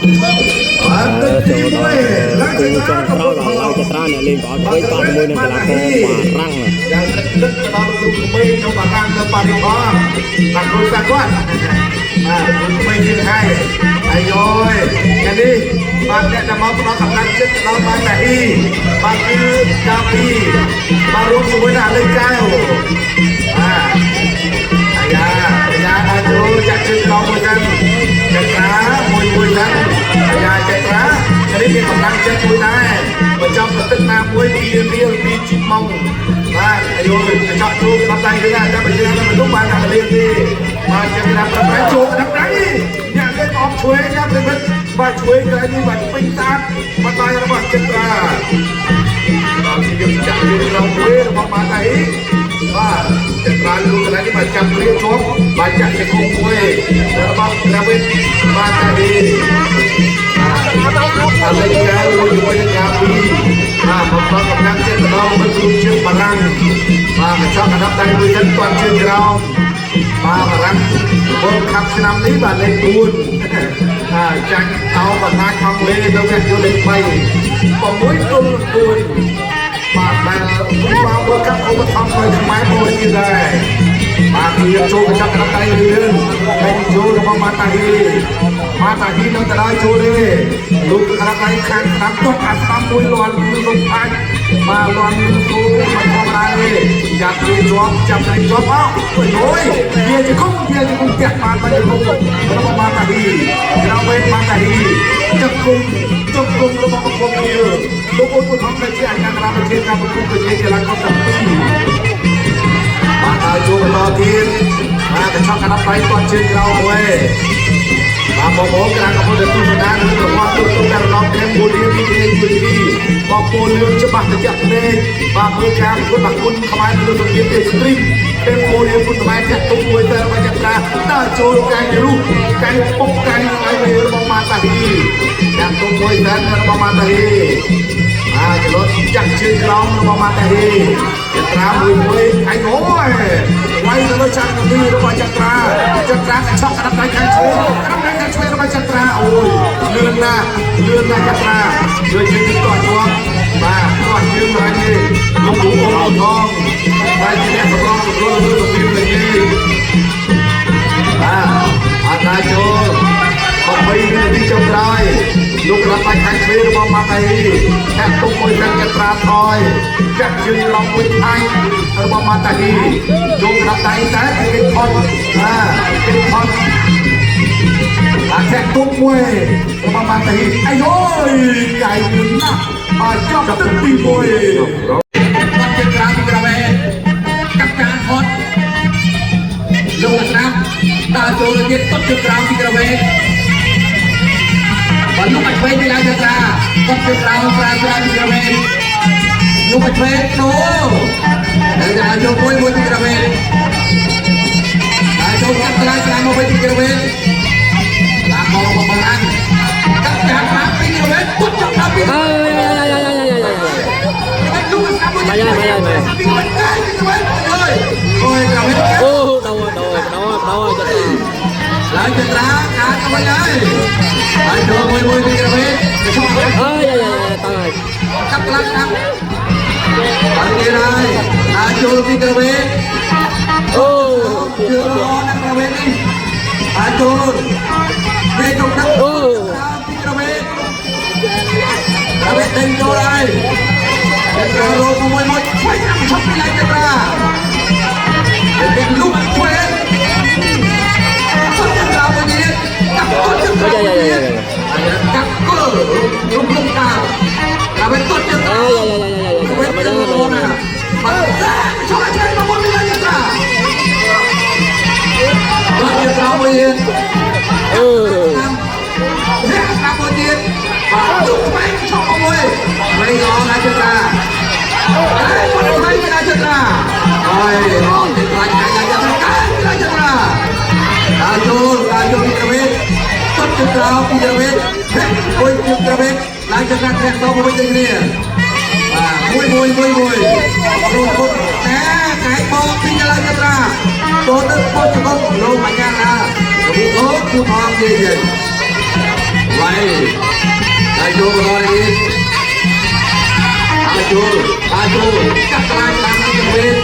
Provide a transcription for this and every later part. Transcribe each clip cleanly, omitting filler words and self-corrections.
បាទ បាទ ចូលដល់គូចុងក្រោយបាទឡាវចត្រាអ្នកលេងប្រអប់ឆ្វេងបាទជាមួយនឹងកីឡាករបារាំងបាទ យ៉ាងទឹកទៅដល់គ្រូក្មេងនៅបារាំងនៅប៉ារីសផងបាទគ្រូសាគាត់បាទគ្រូក្មេងទៀតហើយអាយយថ្ងៃនេះបាទអ្នកដែលមកផ្ដល់កម្លាំងចិត្តដល់បានតាហ៊ីបាទគឺកាពីបាទរួមជាមួយនឹងអាលេកែវបាទអាយ៉ាអាយ៉ាដល់ចូលចាក់ជើងដល់មួយសិនចត្រាមួយមួយសិនអាយ៉ាចត្រានេះមានកម្លាំងចិត្តមួយដែរបញ្ចប់ទឹកណាមួយពីរៀលពីជីម៉ងបាទអាយុកញ្ចក់ចូលក្តាប់ដៃវិញណាតែបើយើងមិននោះបានតែលៀនទេបាទចឹងណាប្រប្រចូលក្តាប់ដៃអ្នកលេងអបឆ្វេងណាប្រិមិត្តបាទឆ្វេងកន្លែងនេះបាទពេញតាតបាទដៃរបស់ចិត្រាបាទយើងចាក់យើងក្នុងមួយរបស់បាទដៃបាទចិត្រាលូកន្លែងនេះបាទចាប់ព្រាជាប់បាទចាក់ជង្គង់មួយរបស់ក្រាវិតបាទដៃ អាមេរិករួមជាមួយនឹងកាពីបាទបំផុសកម្លាំងចិត្តដល់មួយគ្រូជើងបារាំងបាទកញ្ចក់កណ្ដាប់ដៃមួយសិនទាត់ជើងក្រោមបាទបារាំង World Cup ឆ្នាំនេះបាទលេខ4បាទចាញ់តោបណ្ដាអង់គ្លេសនៅវគ្គយកលេខ3 6ទល់4បាទដែល FIFA World Cup ឧបត្ថម្ភដោយខ្មែរមួយទៀតដែរបាទគឺចូលកញ្ចក់កណ្ដាប់ដៃលឿនហើយចូលរបស់ម៉ាតាហ៊ីម៉ាតាហ៊ីនៅតែដល់ចូលទេលោកកណ្ដាប់ដៃខាងស្ដាំទុកអាស្ដាំមួយលាន់លោកផាច់បាទលាន់គូមិនធម្មតាទេចាប់វាជាប់ចាប់ដៃជាប់អោអូយវាជាគុំវាជាគុំផ្ទះបានបានជាគុំរបស់ម៉ាតាហ៊ីក្រៅវេម៉ាតាហ៊ីទឹកគុំទឹកគុំរបស់ប្រពន្ធគ្នាលោកអូនពុទ្ធំដែលជាអាចារ្យកណ្ដាលប្រធានការប្រគំប្រជាកីឡាករទាំងពីរបាទហើយចូលបន្តទៀតបាទកញ្ចក់កណ្ដាប់ដៃគាត់ជើងក្រោមមួយបាទបងប្អូនក្រាំងកំពុងតែទស្សនានៅប្រព័ន្ធទូទៅការឡំកម្ពុជាពីគេជួយទីបងប្អូនលឿនច្បាស់ទៅចាក់ភ្នែកបាទមើលការប្រកួតបាទគុណខ្មែរលើសង្វៀនទេស្ទ្រីមកម្ពុជាគុណខ្មែរចាក់ទុំមួយទៅរបស់ចត្រាដើរចូលកែងរូបកែងពុកកែងឲ្យវារបស់ម៉ាតាហ៊ីចាក់ទុំមួយទៅរបស់ម៉ាតាហ៊ីបាទចលត់ចាក់ជើងក្រោមរបស់ម៉ាតាហ៊ីចត្រាមួយមួយអញអូយវាយទៅលើចាក់ទីរបស់ចត្រាចត្រាកញ្ឆក់កណ្ដាប់ដៃខាងឆ្វេងកណ្ដាប់ដៃខាងឆ្វេងរបស់ចត្រាអូយលឿនណាស់លឿនណាស់ចត្រាជួយជើងកោះជាប់បាទកោះជើងឡើងនេះលោកគ្រូអូនថងបាទជាអ្នកសម្របសម្រួលលើសង្គ្រាមនេះបាទអត់ណាចូល20វិនាទីចុងក្រោយលោកក្រាបបាច់ខាងឆ្វេងរបស់ម៉ាតាហ៊ីចាក់ទុំមួយទឹកចត្រាថយចាក់ជើងឡងមួយអញរបស់ម៉ាតាហ៊ីចូលក្រាបដៃតែគេផុតបាទគេផុតបាទចាក់ទុំមួយរបស់ម៉ាតាហ៊ីអាយយកាយលឿនណាស់បាទចប់ទឹកទី1 គាត់ជើងក្រោមពីក្រវ៉េកាប់ចានផុតលោកស្ដាប់ដើរចូលទៅទៀតគាត់ជើងក្រោមពីក្រវ៉េបើលោកឲ្យឆ្វេងពីឡើងចត្រាគាត់ជើងក្រោមត្រាត្រាពីក្រវ៉េលោកឲ្យឆ្វេងដូរហើយដើរចូលមួយមួយពីក្រវ៉េដើរចូលកាត់ត្រាត្រាមកវិញពីក្រវ៉េតាមមកមកបារាំងកាប់ចានប្រាប់ពីក្រវ៉េគាត់ចង់ដល់ពី អើយអាយអាយអាយអាយអាយ អូយក្រវ៉េ អូដូរដូរដូរដូរចត្រា ឡើងចត្រាកាតទៅវិញហើយហើយចូលមួយមួយពីក្រវ៉េទៅឈប់ អើយអាយអាយតើហើយ កាប់ឡើងកាប់ហើយទៀតហើយហើយចូលពីក្រវ៉េ អូ ជឿល្អណាស់ក្រវ៉េនេះហើយចូលពេលទៅដឹក អូ ពីក្រវ៉េក្រវ៉េដេញចូលហើយចត្រារោមួយមួយឆ្វេងឈប់ពីឡើងចត្រាតែលុបឆ្វេងចត្រាមួយទៀតកាប់ចត្រា អាយ មួយ អាយ ទៀត អាយ កាប់គល់រុំរុំតាក្រវ៉េទាត់ចត្រា អាយអាយអាយអាយ ក្រវ៉េ អាយ ជឿល្អណាស់បាទឈប់ឆ្វេងមកមុនពីឡើងចត្រាទាត់ចត្រាមួយទៀត អូ រាក់ស្ដាប់មួយទៀតបាទទុកឆ្វេងឈប់មកមួយឆ្វេងល្អណាស់ចត្រាតែគាត់ឆ្វេងពីឡើងចត្រាហើយអត់ទេខ្លាចកាយឡើងចត្រាកាយឡើងចត្រាដើរចូលដើរចូលពីក្រវ៉េទាត់ចត្រាពីក្រវ៉េធាក់មួយពីក្រវ៉េឡើងចត្រាធាក់តមកវិញដូចគ្នាបាទមួយមួយមួយមួយលោកពុតតែកែបោពីឡើងចត្រាចូលទៅពុតជង្គង់លោកបញ្ញាណាលោកអូគូថងនិយាយ វាយដល់ចូលដល់នេះអាចូលអាចូលកាត់កន្លែងតាមពីក្រវេត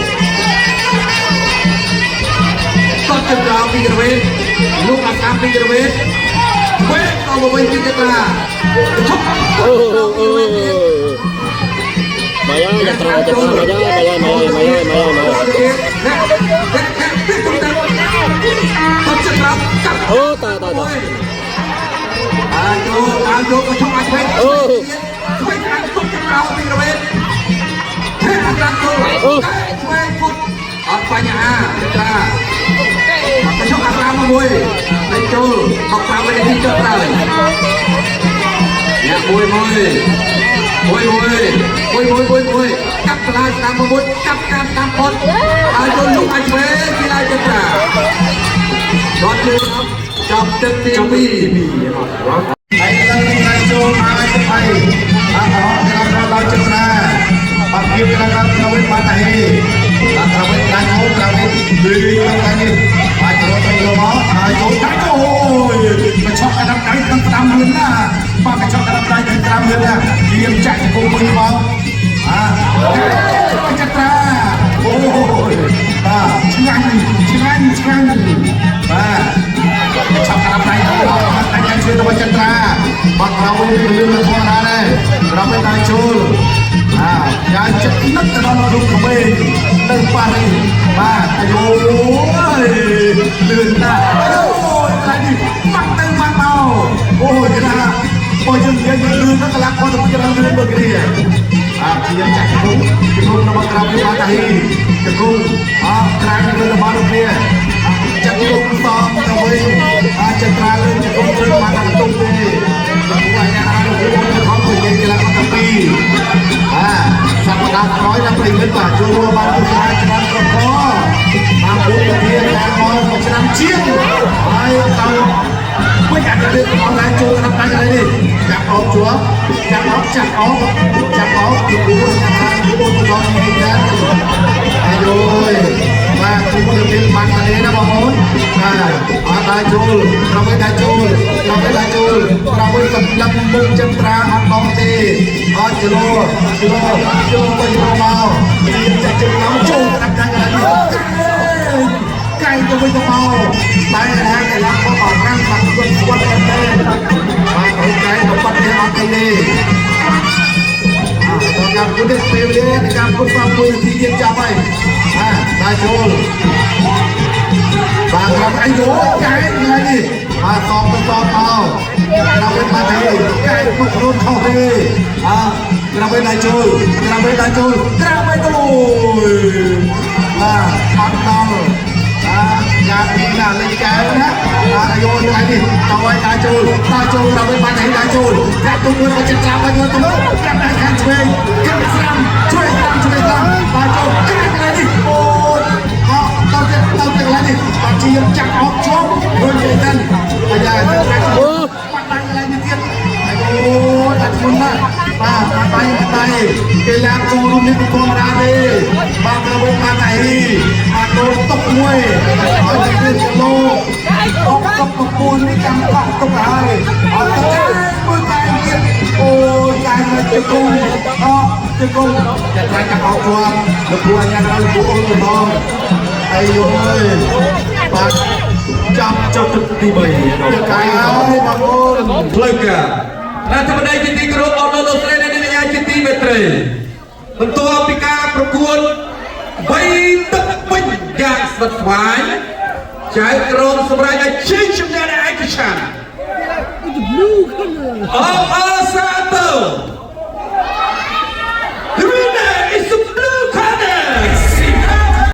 ត់ជើងក្រោមពីក្រវេលោកអាសាមពីក្រវេវេតមកវិញពីចត្រាឈប់ អូអូមកយកចត្រាចត្រាមកយកមកយកមកយកមកយកមកយក តត់ចត្រាកាត់ អូតតត អាចូលអាចូលក៏ឈប់អាចវិញ អូ ឆ្វេងខាងទុកចក្រោពីរវេថេអាក្រាំចូល អូ ឆ្វេងពុតអត់បញ្ហាចត្រាក៏ឈប់អាក្រាមមួយលេចចូល15វិនាទីចុះក្រោយយ៉ាមួយមួយមួយមួយមួយមួយមួយមួយកាប់កលាតាមមួយកាប់តាមតាមផុតឲ្យចូលលុកឲ្យឆ្វេងពីឡាយចត្រាដល់ជើងចាប់ទឹកទី2 ហើយឥឡូវនេះបានចូលមកឲ្យទៅហើយបាទអរគុណដល់ចត្រាបាទគៀបដល់ក្រវិញបាទហេបាទក្រវិញដាច់មកក្រវិញលឺដល់ថ្ងៃនេះបាទចូលទៅយកមកហើយចូលដាច់អូយកញ្ឆក់កណ្ដាប់ដៃទាំង5លឿនណាបាទកញ្ឆក់កណ្ដាប់ដៃទាំង5លឿនណាគៀបចាក់ជង្គង់មួយមកបាទចត្រាអូយបាទឆ្ងាញ់ឆ្ងាញ់ឆ្ងាញ់បាទ ឆាប់ក្រាបដៃទៅដៃកាន់ជួយទៅចន្ទ្រាបាត់ក្រោយលឿនទៅធម្មតាដែរក្រោយដៃចូលអាយ៉ាចិត្តនឹកទៅដល់លោកក្មេងនៅប៉ារីបាទអាយយលឿនណាស់អាយខ្លាចនេះបាក់ទៅបាក់មកអូយគេថាបើយើងនិយាយលឿនទៅកន្លះគាត់ទៅច្រើនលឿនដូចគ្នាអាជាចាក់ជង្គង់ជង្គង់របស់ក្រៅនេះបាទតាហ៊ីជង្គង់អក្រៅទៅរបស់គ្នា ចង្គង់សំទៅវិញអាចត្រាលើចង្គង់លើបានតែតុងទេលោកគ្រូអាញាលោកគ្រូខំទៅនិយាយកីឡាករទាំងពីរបាទសប្តាហ៍ក្រោយដល់ប្រិមិត្តបាទចូលរួមបានទស្សនាឆ្នាំក្រកបាទពុទ្ធធាការមកមួយឆ្នាំជាងហើយទៅវិញអាចទៅអនឡាញចូលក្នុងដៃនេះចាប់អោបជាប់ចាប់អោបចាប់អោបចាប់អោបលោកគ្រូថាលោកគ្រូទៅដល់នេះដែរអាយយបាទគ្រូទៅបានតែណាបងប្អូនបាទអត់ដែរចូលក្របីដែរចូលក្របីដែរចូលក្របីសម្លឹងមុខចន្ទ្រាអត់ដងទេអត់គីឡូគីឡូគីឡូទៅគីឡូមកជាចាក់ជើងឡើងចូលដាក់ខាងនេះកែទៅវិញទៅមកតែថាកីឡាករបារាំងបាក់គាត់ស្គាល់តែបាទអូកែទៅបាត់ទេអត់អីទេដល់ការគុណនេះពេលវេលានៃការគុណតាមមួយនាទីទៀតចាប់ហើយបាទដែរចូលបាទក្រាប់អីយោកែថ្ងៃនេះបាទតបទៅតបមកក្រាប់វិញបាទទេកែមកខ្លួនខុសទេអើក្រាប់វិញដែរចូលក្រាប់វិញដែរចូលក្រាប់វិញទៅបាទអត់ដល់បាទយ៉ាពីណាលេងកែណាបាទយោថ្ងៃនេះតឲ្យដែរចូលដែរចូលក្រាប់វិញបាទទេដែរចូលកាត់ទុំមួយរបស់ចិត្តក្រាប់វិញទុំក្រាប់ដែរខាងឆ្វេងក្រាប់ស្រាំឆ្វេងស្រាំឆ្វេងស្រាំបាទចូលកែថ្ងៃនេះអូយអត់ទៅទៅទៅកន្លែងនេះបាទជាចាក់អោបជាប់រួចចេញទៅអាយ៉ា អូ បាត់ដៃកន្លែងនេះទៀតអូយតែធ្ងន់ណាស់បាទបាត់ដៃបាត់ដៃកីឡាកររូបនេះមិនធម្មតាទេបាទក្រវិញបាទអីបាទដូនតុកមួយឲ្យទៅគីឡូអុកកប្រពន្ធនេះចាំកក់ទុកហើយអត់ទៅមើលតែទៀតអូយកែមកជង្គង់អជង្គង់ចាត់ចាក់អោបជាប់លោកគ្រូអញ្ញាដល់លោកគ្រូអូនកំងអីយយបាទចាប់ ចុះទឹកទី3 កាយហើយបងប្អូន ផ្លូវការរដ្ឋមន្ត្រីជាទីគោរពអស់លោកលោកស្រីនិងអ្នកកញ្ញាជាទីមេត្រីបន្ទាប់ពីការប្រកួតបីទឹកពេញយ៉ាងស្វិតស្វាញចៅក្រមសម្រាប់ឲ្យជ័យជំនះនៃឯកច្ឆន្ទអបអរសាទរ